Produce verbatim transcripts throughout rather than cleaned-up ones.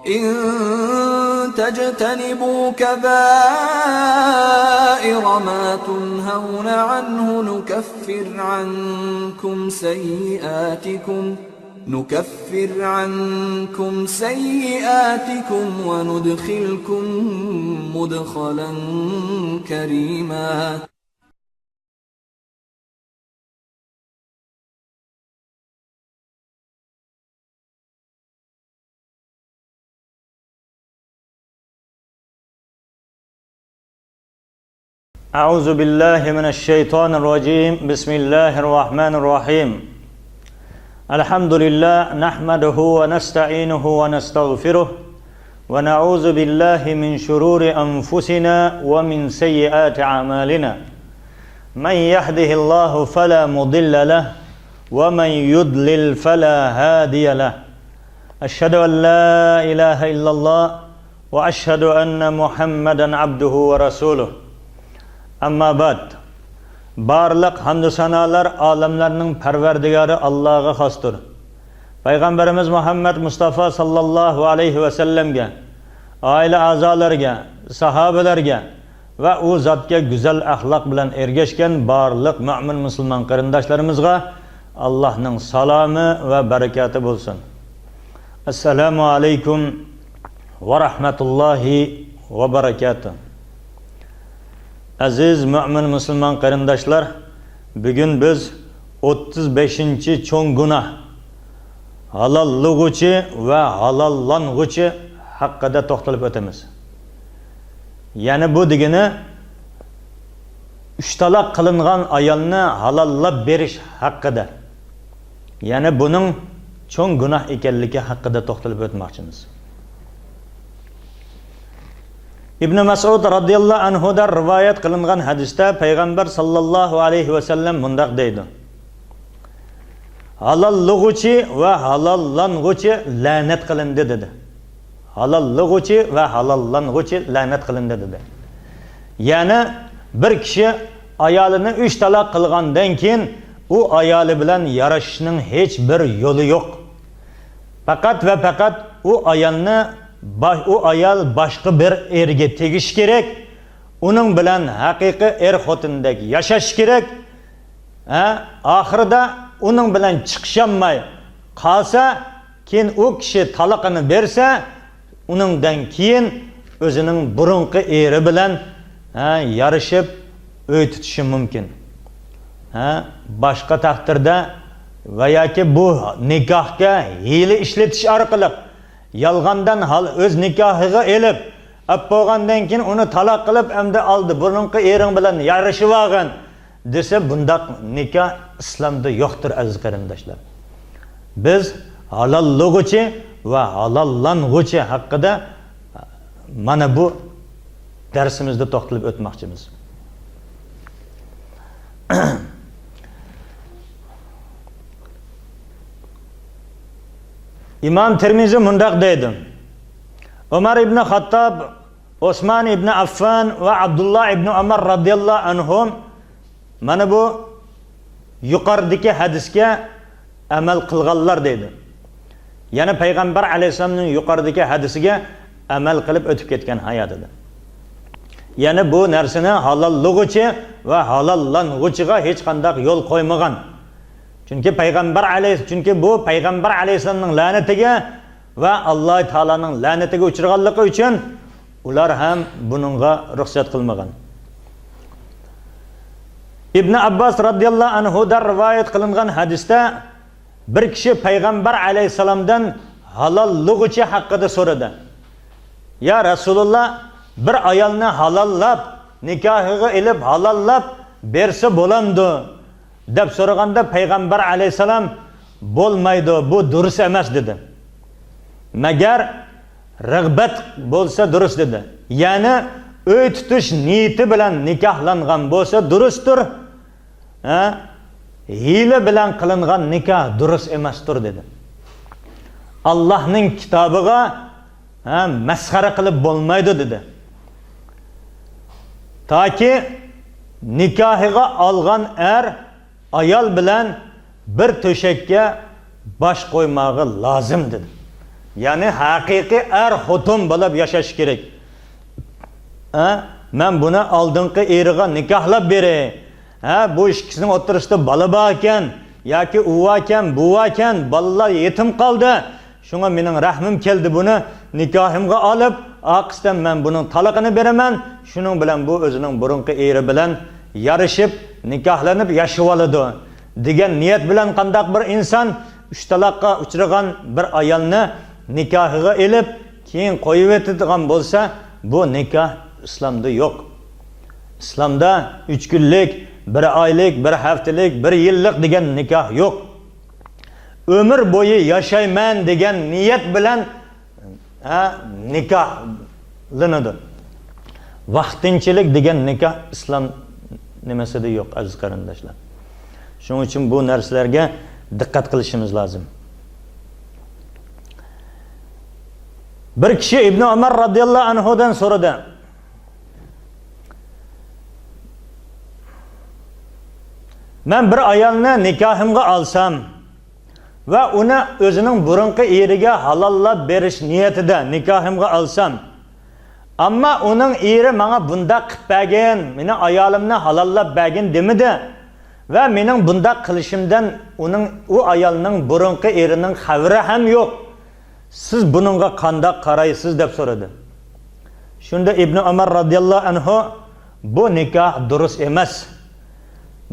إن تجتنبوا كبائر ما تنهون عنه نكفر عنكم سيئاتكم، نكفر عنكم سيئاتكم وندخلكم مدخلا كريما. أعوذ بالله من الشيطان الرجيم. بسم الله الرحمن الرحيم. الحمد لله، نحمده ونستعينه ونستغفره، ونعوذ بالله من شرور أنفسنا ومن سيئات أعمالنا. من يهده الله فلا مضل له، ومن يضلل فلا هادي له. أشهد أن لا إله إلا الله، وأشهد أن محمدا عبده ورسوله. أما بعد. بارلىق ھەمدۇ سانالار ئالەملەرنىڭ پەرۋەردىگارى ئاللاغا خاستۇر. پەيغەمبىرىمىز مۇھەممەد مۇستافا ساللاللاھۇ ئەلەيھى ۋەسەللەمگە، ئائىلە ئەزالىرىگە، ساھابىلەرگە ۋە ئۇ زاتكە گۈزەل ئەخلاق بىلەن ئەگەشكەن بارلىق مۆمىن مۇسۇلمان قېرىنداشلىرىمىزغا ئاللاھنىڭ سالامى ۋە بەرىكاتى بولسۇن. ئەسسالامۇ ئەلەيكۇم ۋە رەھمەتۇللاھى ۋە بەرىكاتۇھ. ئەزىز مۆمىن مۇسۇلمان قېرىنداشلار، بۈگۈن بىز ئوتتۇز بەشىنچى چوڭ گۇناھ، ھالاللىغۇچى ۋە ھالاللانغۇچى ھەققىدە توختىلىپ ئۆتىمىز. يەنى بۇ دېگىنى، ئۈچ تالاق قىلىنغان ئايالنى ھالاللاپ بېرىش ھەققىدە. يەنى بۇنىڭ چوڭ گۇناھ ئىكەنلىكى ھەققىدە توختىلىپ ئۆتمەكچىمىز. ئىبنى مەسئۇد رازىياللاھۇ ئەنھۇدىن رىۋايەت قىلىنغان ھەدىستە پەيغەمبەر ساللاللاھۇ ئەلەيھى ۋەسەللەم مۇنداق دەيدۇ: «ھالاللىغۇچى ۋە ھالاللانغۇچى لەنەت قىلىندى» دېدى. «ھالاللىغۇچى ۋە ھالاللانغۇچى لەنەت قىلىندى» دېدى. يەنى بىر كىشى ئايالىنى ئۈچ تالاق قىلغاندىن كېيىن ئۇ ئايالى بىلەن يارىشىشنىڭ ھېچ بىر يولى يوق. پەقەت ۋە پەقەت ئۇ ئايالنى با-، ئۇ ئايال باشقا بىر ئەرگە تېگىشى كېرەك، ئۇنىڭ بىلەن ھەقىقىي ئەر خوتۇندەك ياشاش كېرەك. ھە، ئاخىرىدا ئۇنىڭ بىلەن چىقىشالماي قالسا، كېيىن ئۇ كىشى تالاقىنى بەرسە، ئۇنىڭدىن كېيىن ئۆزىنىڭ بۇرۇنقى ئېرى بىلەن، ھە، يارىشىپ ئۆي تۇتۇشى مۇمكىن. ھە، باشقا تەقدىردە ۋە ياكى بۇ نىكاھقا ھىيلە ئىشلىتىش ئارقىلىق يالغاندىن ھال-، ئۆز نىكاھىغا ئېلىپ، ئەپ بولغاندىن كېيىن ئۇنى تالاق قىلىپ، ئەمدى ئالدى بۇرۇنقى ئېرىڭ بىلەن يارىشىۋالغىن دېسە، بۇنداق نىكاھ ئىسلامدا يوقتۇر، ئەزىز قېرىنداشلار. بىز ھالاللىغۇچى ۋە ھالاللانغۇچى ھەققىدە مانا بۇ دەرسىمىزدە توختىلىپ ئۆتمەكچىمىز. ئىمام تىرمىزى مۇنداق دەيدۇ: ئۆمەر ئىبنى خاتتاب، ئوسمان ئىبنى ئەففان ۋە ئابدۇللا ئىبنى ئۆمەر رازىياللاھۇ ئەنھۇم مانا بۇ يۇقىرىدىكى ھەدىسكە ئەمەل قىلغانلار دەيدۇ. يەنى پەيغەمبەر ئەلەيھىسسالامنىڭ يۇقىرىدىكى ھەدىسىگە ئەمەل قىلىپ ئۆتۈپ كەتكەن ھاياتىدا. يەنى بۇ نەرسىنى ھالاللىغۇچى ۋە ھالاللانغۇچىغا ھېچقانداق يول قويمىغان. چۈنكى پەيغەمبەر ئەلەي-، چۈنكى بۇ پەيغەمبەر ئەلەيھىسسالامنىڭ لەنىتىگە ۋە ئاللاھ تائالانىڭ لەنىتىگە ئۇچرىغانلىقى ئۈچۈن ئۇلار ھەم بۇنىڭغا رۇخسەت قىلمىغان. ئىبنى ئابباس رازىياللاھۇ ئەنھۇدىن رىۋايەت قىلىنغان ھەدىستە بىر كىشى پەيغەمبەر ئەلەيھىسسالامدىن ھالاللىغۇچى ھەققىدە سورىدى. يا رەسۇلۇللا، بىر ئايالنى ھالاللاپ، نىكاھىغا ئېلىپ ھالاللاپ بەرسە بولامدۇ؟ دەپ سورىغاندا پەيغەمبەر ئەلەيھىسسالام، بولمايدۇ، بۇ دۇرۇس ئەمەس، دېدى. مەگەر رىغبەت بولسا دۇرۇس، دېدى. يەنى ئۆي تۇتۇش نىيىتى بىلەن نىكاھلانغان بولسا دۇرۇستۇر. ھە؟ ھىيلە بىلەن قىلىنغان نىكاھ دۇرۇس ئەمەستۇر، دېدى. ئاللاھنىڭ كىتابىغا، ھە، مەسخەرە قىلىپ بولمايدۇ، دېدى. تاكى نىكاھىغا ئالغان ئەر ئايال بىلەن بىر تۆشەككە باش قويماغا لازىم، دېدى. يەنى ھەقىقىي ئەر خوتۇن بولۇپ ياشاش كېرەك. ھە؟ مەن بۇنى ئالدىنقى ئېرىغا نىكاھلاپ بېرەي. ھە، بۇ ئىككىسىنىڭ ئوتتۇرىسىدا بالا بار ئىكەن، ياكى ئۇ بار ئىكەن، بۇ بار ئىكەن، بالىلار يېتىم قالدى. شۇڭا مېنىڭ رەھمىم كەلدى، بۇنى نىكاھىمغا ئالىپ، ئارقىسىدىن مەن بۇنىڭ تالاقىنى بېرىمەن. شۇنىڭ بىلەن بۇ ئۆزىنىڭ بۇرۇنقى ئېرى بىلەن يارىشىپ، نىكاھلىنىپ ياشىۋالىدۇ، دېگەن نىيەت بىلەن قانداق بىر ئىنسان ئۈچ تالاققا ئۇچرىغان بىر ئايالنى نىكاھىغا ئېلىپ، كېيىن قويۇۋېتىدىغان بولسا، بۇ نىكاھ ئىسلامدا يوق. ئىسلامدا ئۈچ كۈنلۈك، بىر ئايلىق، بىر ھەپتىلىك، بىر يىللىق دېگەن نىكاھ يوق. ئۆمۈر بويى ياشايمەن دېگەن نىيەت بىلەن، ھە، نىكاھلىنىدۇ. ۋاقتىنچىلىك دېگەن نىكاھ ئىسلام نېمىسىدە يوق، ئەزىز قېرىنداشلار. شۇنىڭ ئۈچۈن بۇ نەرسىلەرگە دىققەت قىلىشىمىز لازىم. بىر كىشى ئىبنى ئۆمەر رازىياللاھۇ ئەنھۇدىن سورىدى. مەن بىر ئايالنى نىكاھىمغا ئالسام ۋە ئۇنى ئۆزىنىڭ بۇرۇنقى ئېرىگە ھالاللاپ بېرىش نىيىتىدە نىكاھىمغا ئالسام، ئەمما ئۇنىڭ ئېرى ماڭا بۇنداق قىپ بەرگىن، مېنىڭ ئايالىمنى ھالاللاپ بەرگىن دېمىدى ۋە مېنىڭ بۇنداق قىلىشىمدىن ئۇنىڭ، ئۇ ئايالنىڭ بۇرۇنقى ئېرىنىڭ خەۋىرى ھەم يوق. سىز بۇنىڭغا قانداق قارايسىز؟ دەپ سورىدى. شۇندا ئىبنى ئۆمەر رازىياللاھۇ ئەنھۇ، بۇ نىكاھ دۇرۇس ئەمەس.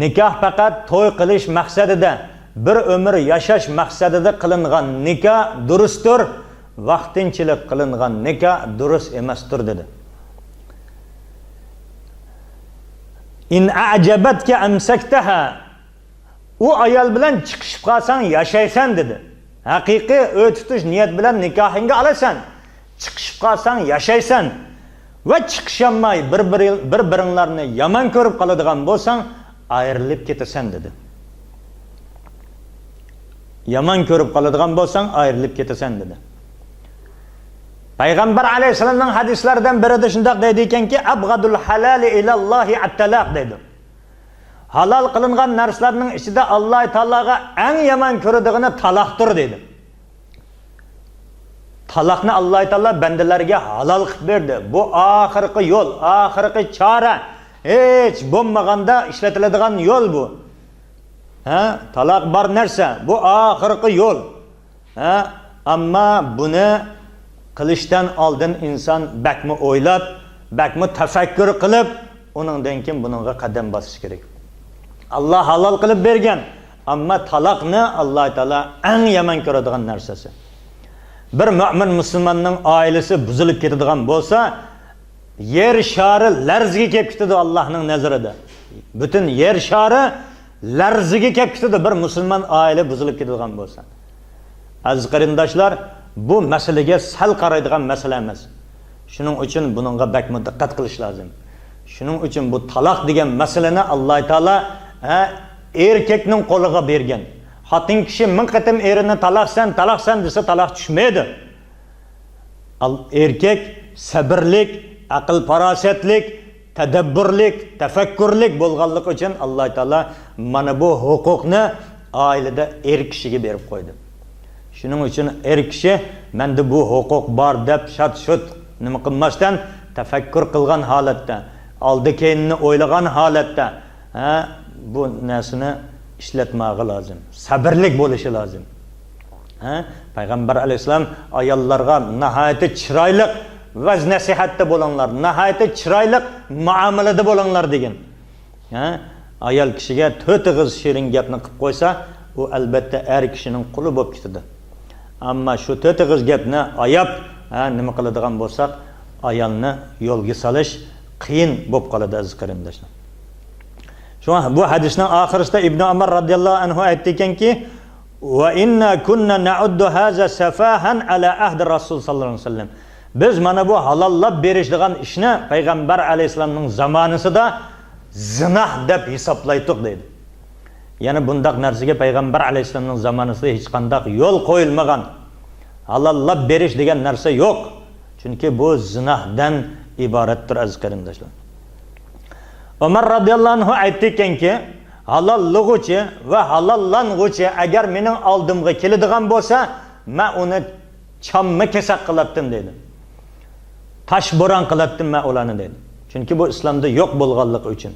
نىكاھ پەقەت توي قىلىش مەقسەتىدە، بىر ئۆمۈر ياشاش مەقسەتىدە قىلىنغان نىكاھ دۇرۇستۇر، ۋاقتىنچىلىك قىلىنغان نىكاھ دۇرۇس ئەمەستۇر، دېدى. ئىن ئەجەبەتكە ئەمسەكتەھا. ئۇ ئايال بىلەن چىقىشىپ قالساڭ ياشايسەن، دېدى. ھەقىقىي ئۆي تۇتۇش نىيەت بىلەن نىكاھىڭگە ئالىسەن. چىقىشىپ قالساڭ ياشايسەن. ۋە چىقىشالماي بىر، بىر، بىر بىرىڭلارنى يامان كۆرۈپ قالىدىغان بولساڭ ئايرىلىپ كېتىسەن، دېدى. يامان كۆرۈپ قالىدىغان بولساڭ ئايرىلىپ كېتىسەن، دېدى. پەيغەمبەر ئەلەيھىسسالامنىڭ ھەدىسلىرىدىن بىرىدە شۇنداق دەيدىكەنكى، ئەبغەدۇل ھالالى ئىلەللاھى ئەتتەلاق، دەيدۇ. ھالال قىلىنغان نەرسىلەرنىڭ ئىچىدە ئاللاھ تائالاغا ئەڭ يامان كۆرىدىغىنى تالاقتۇر، دېدى. تالاقنى ئاللاھ تائالا بەندىلەرگە ھالال قىلىپ بەردى. بۇ ئاخىرقى يول، ئاخىرقى چارە. ھېچ بولمىغاندا ئىشلىتىلىدىغان يول بۇ. ھە؟ تالاق بار نەرسە، بۇ ئاخىرقى يول. ھە؟ ئەمما بۇنى قىلىشتىن ئالدىن ئىنسان بەكمۇ ئويلاپ، بەكمۇ تەپەككۇر قىلىپ، ئۇنىڭدىن كېيىن بۇنىڭغا قەدەم باسىش كېرەك. ئاللاھ ھالال قىلىپ بەرگەن، ئەمما تالاقنى ئاللاھ تائالا ئەڭ يامان كۆرىدىغان نەرسىسى. بىر مۆمىن مۇسۇلماننىڭ ئائىلىسى بۇزۇلۇپ كېتىدىغان بولسا، يەر شارى لەرزىگە كېلىپ كېتىدۇ ئاللاھنىڭ نەزىرىدە. پۈتۈن يەر شارى لەرزىگە كېلىپ كېتىدۇ، بىر مۇسۇلمان ئائىلە بۇزۇلۇپ كېتىدىغان بولسا. ئەزىز قېرىنداشلار، بۇ مەسىلىگە سەل قارايدىغان مەسىلە ئەمەس. شۇنىڭ ئۈچۈن بۇنىڭغا بەكمۇ دىققەت قىلىش لازىم. شۇنىڭ ئۈچۈن بۇ تالاق دېگەن مەسىلىنى ئاللاھ تائالا، ھە، ئېركەكنىڭ قولىغا بەرگەن. خوتۇن كىشى مىڭ قېتىم ئېرىنى تالاقسەن، تالاقسەن دېسە، تالاق چۈشمەيدۇ. ئال-، ئېركەك سەبىرلىك، ئەقىل-پاراسەتلىك، تەدەببۇرلۇق، تەپەككۇرلۇق بولغانلىقى ئۈچۈن ئاللاھ تائالا مانا بۇ ھوقۇقنى ئائىلىدە ئېر كىشىگە بېرىپ قويدى. شۇنىڭ ئۈچۈن ئېر كىشى مەندە بۇ ھوقۇق بار دەپ شات-شۇت نېمە قىلماستىن، تەپەككۇر قىلغان ھالەتتە، ئالدى-كەينىنى ئويلىغان ھالەتتە، ھە، بۇ نەرسىنى ئىشلەتمەگە لازىم. سەبىرلىك بولۇشى لازىم. ھە؟ پەيغەمبەر ئەلەيھىسسالام ئاياللارغا ناھايىتى چىرايلىق ۋەز-نەسىھەتتە بولۇڭلار، ناھايىتى چىرايلىق مۇئامىلىدە بولۇڭلار دېگەن. ھە؟ ئايال كىشىگە تۆت ئېغىز شېرىن گەپنى قىلىپ قويسا، ئۇ ئەلبەتتە ئەر كىشىنىڭ قۇلى بولۇپ كېتىدۇ. ئەمما شۇ تۆت ئېغىز گەپنى ئاياپ، ھە، نېمە قىلىدىغان بولساق، ئايالنى يولغا سالىش قىيىن بولۇپ قالىدۇ، ئەزىز قېرىنداشلار. شۇڭا بۇ ھەدىسنىڭ ئاخىرىسىدا ئىبنى ئۆمەر رازىياللاھۇ ئەنھۇ ئېيتتىكەنكى، ۋە ئىننا كۇننا نەئۇددۇ ھازا سەفاھەن ئەلا ئەھدى رەسۇل ساللاللاھۇ ئەلەيھى ۋەسەللەم. بىز مانا بۇ ھالاللاپ بېرىش دېگەن ئىشنى پەيغەمبەر ئەلەيھىسسالامنىڭ زامانىسىدا زىنا دەپ ھېسابلايتتۇق، دەيدۇ. يەنى بۇنداق نەرسىگە پەيغەمبەر ئەلەيھىسسالامنىڭ زامانىسىدا ھېچقانداق يول قويۇلمىغان. ھالاللاپ بېرىش دېگەن نەرسە يوق. چۈنكى بۇ زىنادىن ئىبارەتتۇر، ئەزىز قېرىنداشلار. ئۆمەر رازىياللاھۇ ئەنھۇ ئېيتتىكەنكى، ھالاللىغۇچى ۋە ھالاللانغۇچى ئەگەر مېنىڭ ئالدىمغا كېلىدىغان بولسا، مەن ئۇنى چامما كېسەك قىلاتتىم دەيدۇ. تاش بوران قىلاتتىم مەن ئۇلارنى دەيدۇ. چۈنكى بۇ ئىسلامدا يوق بولغانلىقى ئۈچۈن.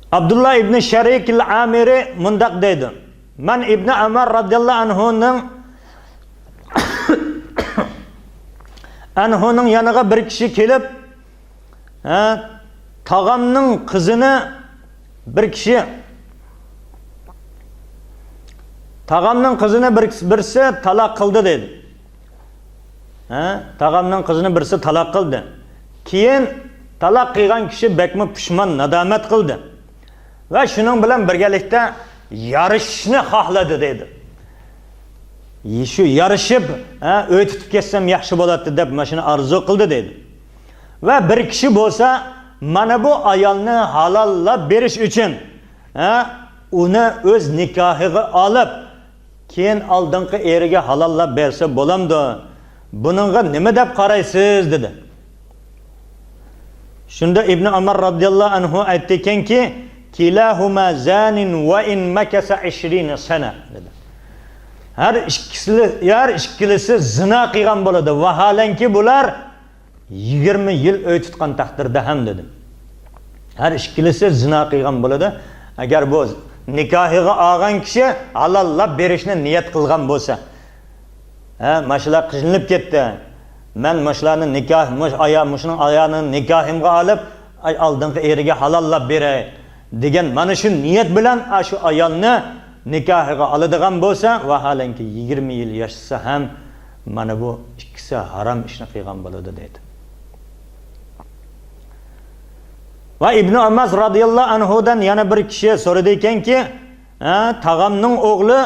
ئابدۇللا ئىبنى شەرىكىل ئامىرى مۇنداق دەيدۇ، مەن ئىبنى ئۆمەر رازىياللاھۇ ئەنھۇنىڭ، ئەنھۇنىڭ يېنىغا بىر كىشى كېلىپ، ھە، تاغامنىڭ قىزىنى بىر كىشى، تاغامنىڭ قىزىنى بىر، بىرسى تالاق قىلدى دەيدۇ. ھە، تاغامنىڭ قىزىنى بىرسى تالاق قىلدى. كېيىن تالاق قىلغان كىشى بەكمۇ پۇشمان، نادامەت قىلدى. ۋە شۇنىڭ بىلەن بىرگەلىكتە يارىشىشنى خاھلىدى دەيدۇ. شۇ يارىشىپ، ھە، ئۆي تۇتۇپ كەتسەم ياخشى بولاتتى دەپ مانا شۇنى ئارزۇ قىلدى دەيدۇ. ۋە بىر كىشى بولسا مانا بۇ ئايالنى ھالاللاپ بېرىش ئۈچۈن، ھە، ئۇنى ئۆز نىكاھىغا ئالىپ، كېيىن ئالدىنقى ئېرىگە ھالاللاپ بەرسە بولامدۇ؟ بۇنىڭغا نېمە دەپ قارايسىز؟ دېدى. شۇندا ئىبنى ئۆمەر رازىياللاھۇ ئەنھۇ ئەيتتىكەنكى، كىلاھۇما زانىن ۋە ئىن مەكەسە ئىشرىنە سەنە، دېدى. ھەر ئىككىسى، ھەر ئىككىلىسى زىنا قىلغان بولىدۇ. ۋاھالەنكى بۇلار يىگىرمە يىل ئۆي تۇتقان تەقدىردە ھەم، دېدى. ھەر ئىككىلىسى زىنا قىلغان بولىدۇ. ئەگەر بۇ نىكاھىغا ئالغان كىشى ھالاللاپ بېرىشنى نىيەت قىلغان بولسا، ھە، ماشۇلار قىينىلىپ كەتتى. مەن مۇشۇلارنى نىكاھ، مۇش ئايا-، مۇشۇنىڭ ئايالىنى نىكاھىمغا ئالىپ، ئاي، ئالدىنقى ئېرىگە ھالاللاپ بېرەي دېگەن مانا شۇ نىيەت بىلەن ئاشۇ ئايالنى نىكاھىغا ئالىدىغان بولسا، ۋاھالەنكى يىگىرمە يىل ياشىسا ھەم مانا بۇ ئىككىسى ھارام ئىشنى قىلغان بولىدۇ دەيدۇ. ۋە ئىبنى ئۆمەر رازىياللاھۇ ئەنھۇدىن يەنە بىر كىشى سورىدىكەنكى، ھە، تاغامنىڭ ئوغلى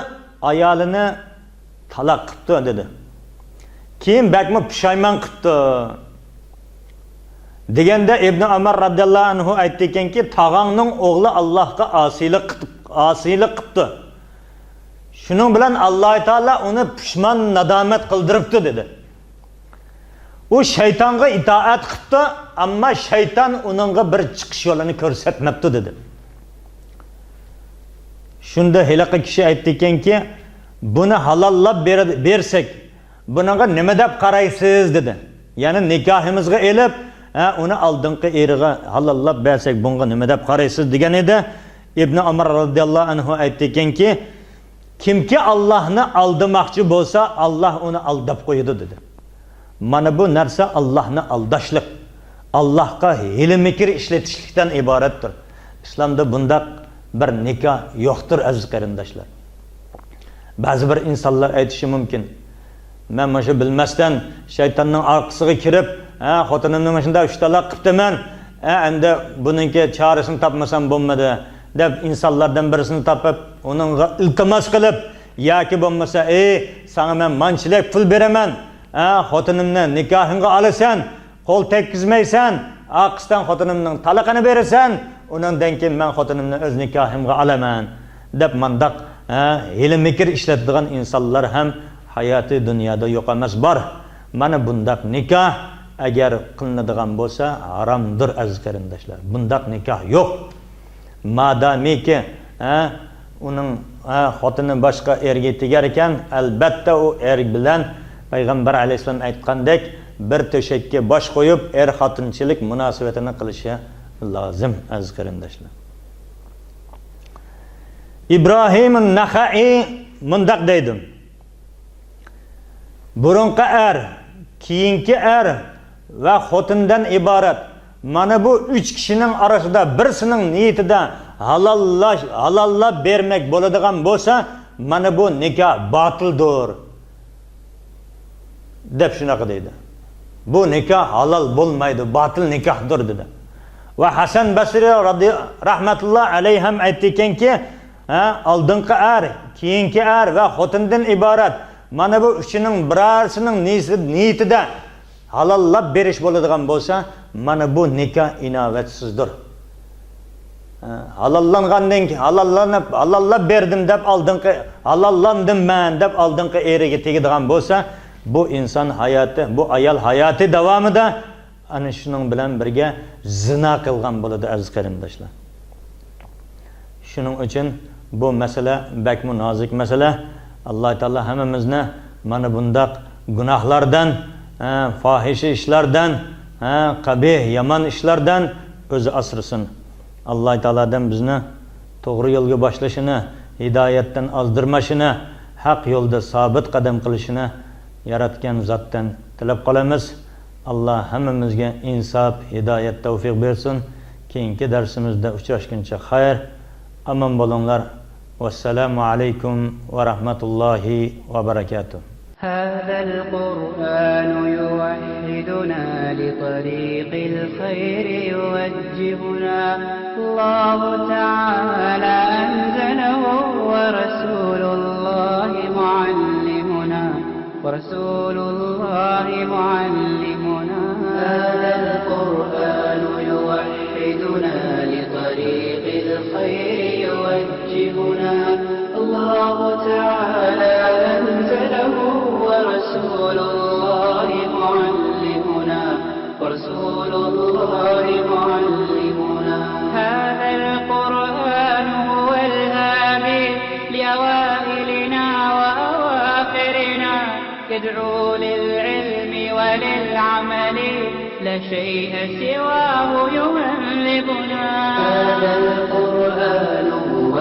ئايالىنى تالاق قىپتۇ دېدى. كېيىن بەكمۇ پۇشايمان قىپتۇ دېگەندە ئىبنى ئۆمەر رازىياللاھۇ ئەنھۇ ئەيتتىكەنكى، تاغاڭنىڭ ئوغلى ئاللاھقا ئاسىيلىق قىپ-، ئاسىيلىق قىپتۇ. شۇنىڭ بىلەن ئاللاھ تائالا ئۇنى پۇشمان، نادامەت قىلدۇرۇپتۇ دېدى. ئۇ شەيتانغا ئىتائەت قىپتۇ، ئەمما شەيتان ئۇنىڭغا بىر چىقىش يولىنى كۆرسەتمەپتۇ دېدى. شۇندا ھېلىقى كىشى ئېيتتىكەنكى، بۇنى ھالاللاپ بېر-، بەرسەك، بۇنىڭغا نېمە دەپ قارايسىز؟ دېدى. يەنى نىكاھىمىزغا ئېلىپ، ھە، ئۇنى ئالدىنقى ئېرىغا ھالاللاپ بەرسەك، بۇنىڭغا نېمە دەپ قارايسىز؟ دېگەن ئىدى. ئىبنى ئۆمەر رازىياللاھۇ ئەنھۇ ئېيتتىكەنكى، كىمكى ئاللاھنى ئالدىماقچى بولسا، ئاللاھ ئۇنى ئالداپ قويىدۇ، دېدى. مانا بۇ نەرسە ئاللاھنى ئالداشلىق، ئاللاھقا ھىيلە-مىكىر ئىشلىتىشلىكتىن ئىبارەتتۇر. ئىسلامدا بۇنداق بىر نىكاھ يوقتۇر، ئەزىز قېرىنداشلار. بەزى بىر ئىنسانلار ئېيتىشى مۇمكىن، مەن مۇشۇ بىلمەستىن شەيتاننىڭ ئارقىسىغا كىرىپ، ھە، خوتۇنۇمنى مۇشۇنداق ئۈچ تالاق قىپتىمەن، ھە، ئەمدى بۇنىڭكى چارىسىنى تاپمىسام بولمىدى، دەپ ئىنسانلاردىن بىرسىنى تاپىپ، ئۇنىڭغا ئىلتىماس قىلىپ، ياكى بولمىسا، ئەي، ساڭا مەن مانچىلىك پۇل بېرىمەن، ھە، خوتۇنۇمنى نىكاھىڭغا ئالىسەن، قول تەگكۈزمەيسەن، ئارقىسىدىن خوتۇنۇمنىڭ تالىقىنى بېرىسەن، ئۇنىڭدىن كېيىن مەن خوتۇنۇمنى ئۆز نىكاھىمغا ئالىمەن، دەپ مانداق، ھە، ھىيلە-مىكىر ئىشلىتىدىغان ئىنسانلار ھەم ھاياتى دۇنيادا يوق ئەمەس، بار. مانا بۇنداق نىكاھ ئەگەر قىلىنىدىغان بولسا، ھارامدۇر، ئەزىز قېرىنداشلار. بۇنداق نىكاھ يوق. مادامىكى، ھە، ئۇنىڭ، ھە، خوتۇنى باشقا ئەرگە تېگەركەن، ئەلبەتتە، ئۇ ئەر بىلەن پەيغەمبەر ئەلەيھىسسالام ئېيتقاندەك، بىر تۆشەككە باش قويۇپ، ئەر-خوتۇنچىلىك مۇناسىۋىتىنى قىلىشى لازىم، ئەزىز قېرىنداشلار. ئىبراھىم نەخەئىي مۇنداق دەيدۇ. بۇرۇنقى ئەر، كېيىنكى ئەر ۋە خوتۇندىن ئىبارەت مانا بۇ ئۈچ كىشىنىڭ ئارىسىدا بىرسىنىڭ نىيىتىدە ھالاللاش، ھالاللاپ بەرمەك بولىدىغان بولسا، مانا بۇ نىكاھ باتىلدۇر، دەپ شۇناقا دەيدۇ. بۇ نىكاھ ھالال بولمايدۇ، باتىل نىكاھدۇر، دېدى. ۋە ھەسەن بەسرى رادىي-، رەھمەتۇللا ئەلەيھىم ئېيتتىكەنكى، ھە، ئالدىنقى ئەر، كېيىنكى ئەر ۋە خوتۇندىن ئىبارەت مانا بۇ ئۈچىنىڭ بىرەرسىنىڭ نىيىسى-، نىيىتىدە ھالاللاپ بېرىش بولىدىغان بولسا، مانا بۇ نىكاھ ئىناۋەتسىزدۇر. ھە، ھالاللانغاندىن كېيىن، ھالاللانىپ، ھالاللاپ بەردىم دەپ ئالدىنقى، ھالاللاندىم مەن دەپ ئالدىنقى ئېرىگە تېگىدىغان بولسا، بۇ ئىنسان ھاياتى، بۇ ئايال ھاياتى داۋامىدا ئەنە شۇنىڭ بىلەن بىرگە زىنا قىلغان بولىدۇ، ئەزىز قېرىنداشلار. شۇنىڭ ئۈچۈن بۇ مەسىلە بەكمۇ نازۇك مەسىلە. ئاللا تائالا ھەممىمىزنى مانا بۇنداق گۇناھلاردىن، ھە، فاھىشە ئىشلاردىن، ھە، قەبىھ، يامان ئىشلاردىن ئۆزى ئاسرىسۇن. ئاللا تائالادىن بىزنى توغرا يولغا باشلىشىنى، ھىدايەتتىن ئازدۇرماشىنى، ھەق يولدا سابىت قەدەم قىلىشىنى ياراتقان زاتتىن تىلەپ قالىمىز. ئاللا ھەممىمىزگە ئىنساپ، ھىدايەت، تەۋفىق بەرسۇن. كېيىنكى دەرسىمىزدە ئۇچراشقىچە خەير، ئامان بولۇڭلار. ۋەسسالامۇ ئەلەيكۇم ۋە رەھمەتۇللاھى ۋە بەرەكاتۇھ. هذا القرآن يوحدنا لطريق الخير يوجهنا. الله تعالى أنزله ورسول الله معلمنا. ورسول الله معلمنا. هذا القرآن يوحدنا لطريق الخير يوجهنا. الله تعالى أنزله ورسول الله معلمنا. ورسول الله معلمنا. هذا القرآن هو الهادي لأوائلنا وأواخرنا. يدعو للعلم وللعمل، لا شيء سواه يهذبنا. هذا القرآن هو